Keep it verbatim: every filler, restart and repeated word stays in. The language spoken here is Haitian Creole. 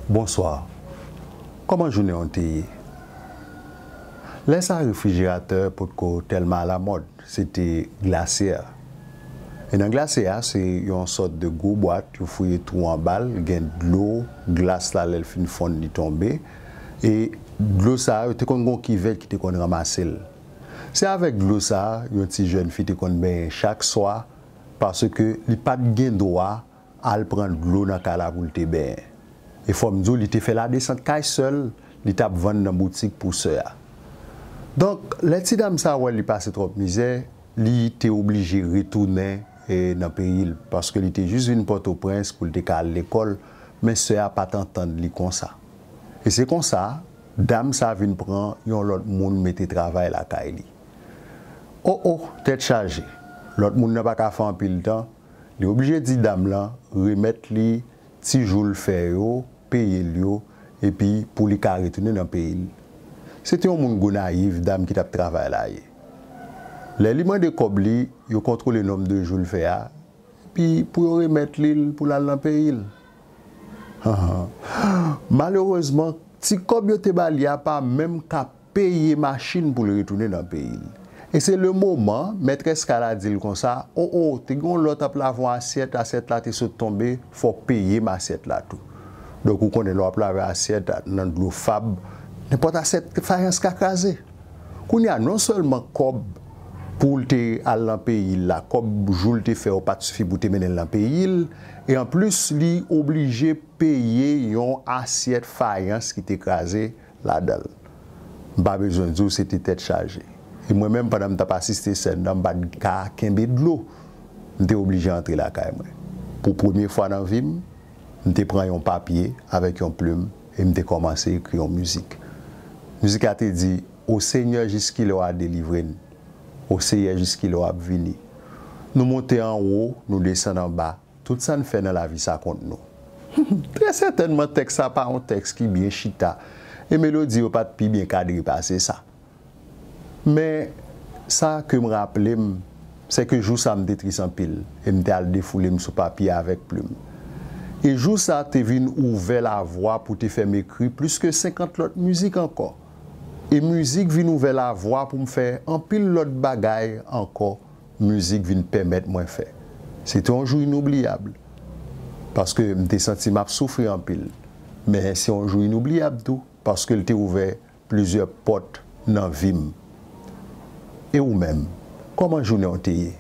Bonswa. Kòman jounen w te ye? Lè sa refrijeratè potko tèlman alamòd, se te glasyè. E nan glasyè a, se yon sòt de gwo bwat, yo fouye twou anba l, gen dlo, glas la lè l fin fonn li tonbe. E dlo sa yo te konn gen yon kivèt ki te konn ranmase l. Se avèk dlo sa a yon ti jèn fi te konn benyen chak swa, paske li pa t gen dwa al pran dlo nan kay la pou l te benyen. E fò m di w, li te fè ladesant kay sè l, li t ap vann nan boutik pou sè a. Donk, lè ti dam sa a wè li pase twòp mizè, li te oblije retounen e, nan peyi l, paske li te jis vin Pòtoprens pou l te ka al lekòl, men sè a pa t antann li konsa. E se konsa, dam sa a vin pran yon lòt moun mete travay lakay li. O o, tèt chaje! Lòt moun nan pa ka fè anpil tan, li oblije di dam lan remèt li ti jou l fè yo, peye l yo, epi pou li ka retounen nan peyi l. Se te yon moun Gonayiv, dam ki t ap travay la ye. Lè li mande kòb li, yo kontwole nonb de jou l fè a, epi pou yo remèt li l pou l al nan peyi l. Malerezman, ti kòb yo te ba li a pa menm ka peye machin pou l retounen nan peyi l. E se le moman, mètrès kay la di l konsa, o o, te gen yon lòt ap lave yon asyèt, asyèt la te sot tonbe, fò w peye m asyèt la tou. Donk, ou konnen lè w ap lave asyèt nan dlo fab, nenpòt asyèt fayans ka kraze. Kounye a, non sèlman kòb pou l te al nan peyi l la, kòb jou l te fè yo pa t sifi pou te mennen l nan peyi l, e anplis, li oblije peye yon asyèt fayans ki te kraze ladan l. M pa bezwen di w se te tèt chaje. E mwen menm, pandan m t ap asiste sèn nan, m pa t ka kenbe dlo. M te oblije antre lakay mwen. Pou premye fwa nan vi m, m te pran yon papye avèk yon plim e m te kòmanse ekri yon mizik. Mizik la te di, O Senyè, jiskilè w a delivre n? O Seyè, jiskilè w ap vini? Nou monte anwo, nou desann anba, tout sa n fè nan lavi sa kont nou. Trè sètènman, tèks sa pa yon tèks ki byen chita, e melodi yo pa t pi byen kadre pase sa. Men, sa ke m raple m, se ke jou sa m te tris anpil, e m te al defoule m sou papye avèk plim. E jou sa te vin ouvè lavwa pou te fè m ekri plis ke senkant lòt mizik ankò. E mizik vin ouvè lavwa pou m fè anpil lòt bagay ankò, mizik vin pèmèt mwen fè. Se te yon jou inoubliyab, paske m te santi m ap soufri anpil. Men se yon jou inoubliyab tou, paske l te ouvè plizyè pòt nan vi m. E ou menm, kòman jounen w te ye?